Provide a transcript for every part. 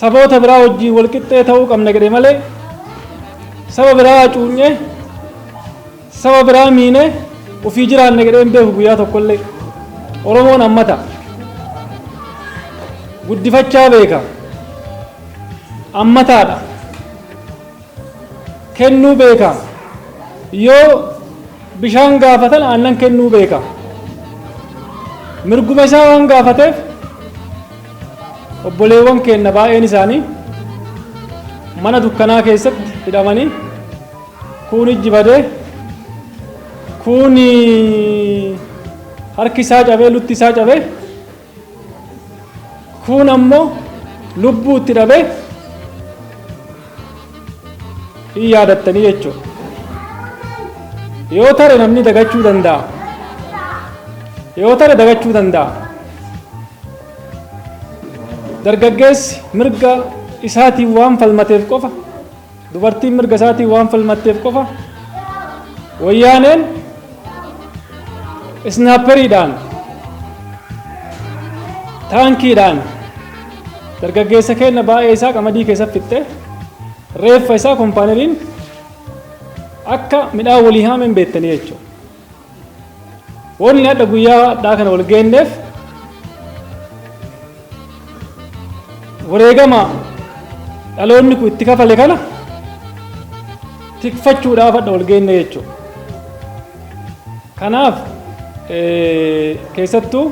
Saboota biraa wajjiin wal qixxee ta'uu qabna jedhe malee saba biraa hacuucnee, saba biraa miinee ufii jiraanna jedhee hin beeku guyyaa tokkollee. Oromoon ammata. Guddifachaa beeka. Ammataadha. Kennuu beeka. Yoo bishaan gaafatan aannan kennuu beeka. Mirguma isaa waan gaafateef obboleewwan keenna baay'een isaanii mana dukkanaa keessatti hidhamanii, kuun ijji badee, kuun harki isaa cabee, lutti isaa cabee, kuun ammoo lubbuu itti dhabee hin yaadattanii jechuudha. Yoo tare namni dagachuu danda'a. Yoo tare dagachuu danda'a. Dargaggeessi mirga isaatiin waan falmateef qofa, dubartiin mirga isaatiin waan falmatteef qofa, wayyaaneen isnaapperiidhaan, taankiidhaan dargaggeessa keenya baay'ee isaa qamadii keessa fixxe, reeffa isaa kompaaneriin akka midhaan walii haameen beektanii jechuudha. Wanni hadha guyyaa hadhaa kana wal geenneef wareegama dhaloonni kun itti kafale kana tikfachuudhaaf hadha wal geenne jechuudha. Kanaaf keessattuu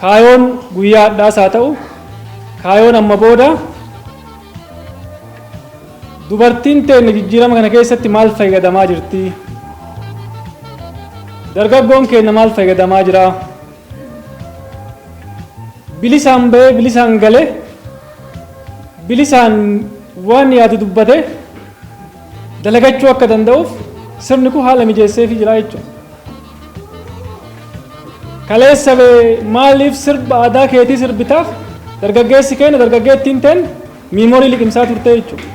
kaayoon guyyaa hadhaas haa ta'u, kaayoon amma booda, dubartiin teenya jijjiirama kana keessatti maal fayyadamaa jirti? Dargaggoon keenya maal fayyadamaa jira? Bilisaan bahee, bilisaan galee, bilisaan waan yaadu dubbatee dalagachuu akka danda'uuf sirni kun haala mijeesseefii jira jechuudha. Kaleessa bee maaliif sirba aadaa keetii sirbitaaf dargaggeessi keenya, dargaggeettiin teen miimoorii liqimsaa turte jechuudha.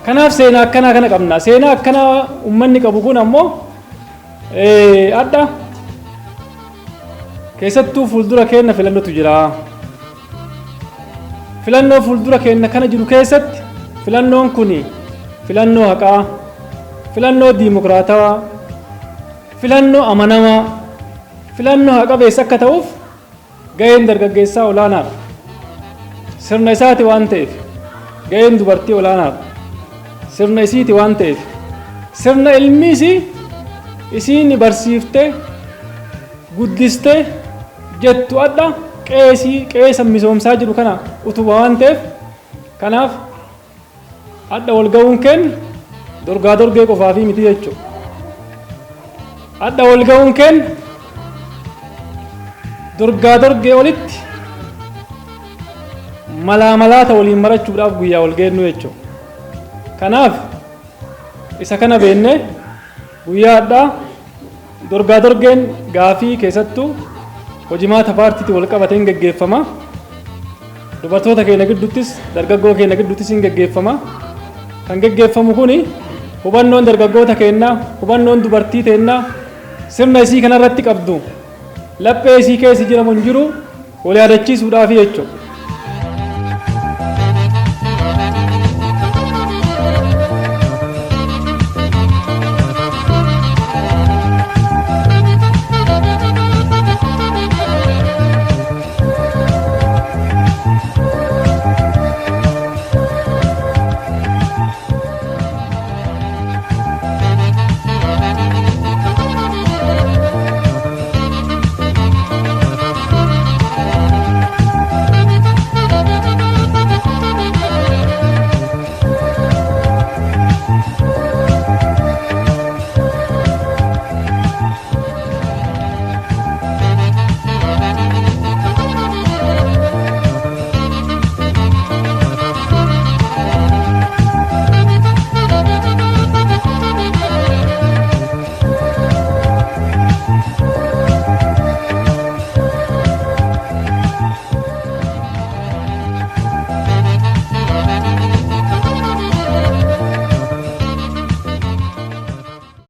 Kanaaf seenaa akkanaa kana qabna. Seenaa akkanaa uummanni qabu kun ammoo adda keessattuu fuuldura keenya filannootu jira. Filannoo fuuldura keenya kana jiru keessatti filannoon kun filannoo haqaa, filannoo diimokiraatawaa, filannoo amanamaa, filannoo haqa-qabeessa akka ta'uuf gaheen dargaggeessaa olaanaadha. Sirna isaati waan ta'eef gaheen dubartii olaanaadha. Sirna isiiti waan ta'eef, sirna ilmi isii isiin barsiiftee guddistee jettu adha qeesii qeesa misoomsaa jiru kana utuba waan ta'eef, kanaaf hadha wal ga'uun keenya dorgaa dorgee qofaafii miti jechuudha. Hadha wal ga'uun keenya dorgaa dorgee olitti malaa malaata waliin marachuudhaaf guyyaa wal geennu jechuudha. Kanaaf isa kana beennee guyyaa hadhaa dorgaa dorgeen gaafii keessattuu hojimaata paartiitiin wal qabateen geggeeffama. Dubartoota keenya gidduuttis, dargaggoo keenya gidduuttis hin geggeeffama. Kan geggeeffamu kuni hubannoon dargaggoota keenyaa, hubannoon dubartii teennaa sirna isii kanarratti qabdu, laphee isii keessa jiramu hin jiru wal yaadachiisuudhaafi jechuudha.